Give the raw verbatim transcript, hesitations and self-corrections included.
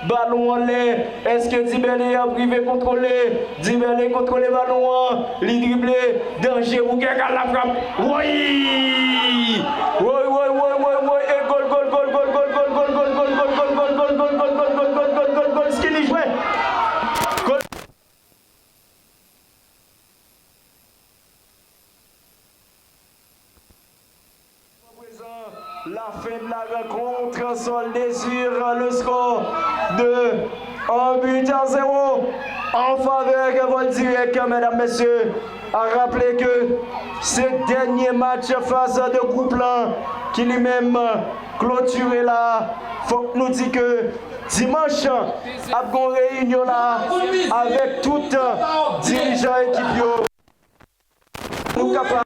Balon anlè, èske Dibène ap rive kontwole? Dibène kontwole balon an, li drible, danje pou Guergar, la frap. Woy! Woy, woy, woy, woy, woy, e gòl, gòl, gòl, gòl, Skinny jwe. Gòl. La fin de la rencontre soldée sur le score de un but à zéro en faveur de Vol Direct, mesdames, messieurs. A raple ke se dènye match faz de gwoup lan ki li menm klotire la. Fòk nou di ke dimanch ap gon reyinyon la avèk tout dirijan ekip yo. Nou kapab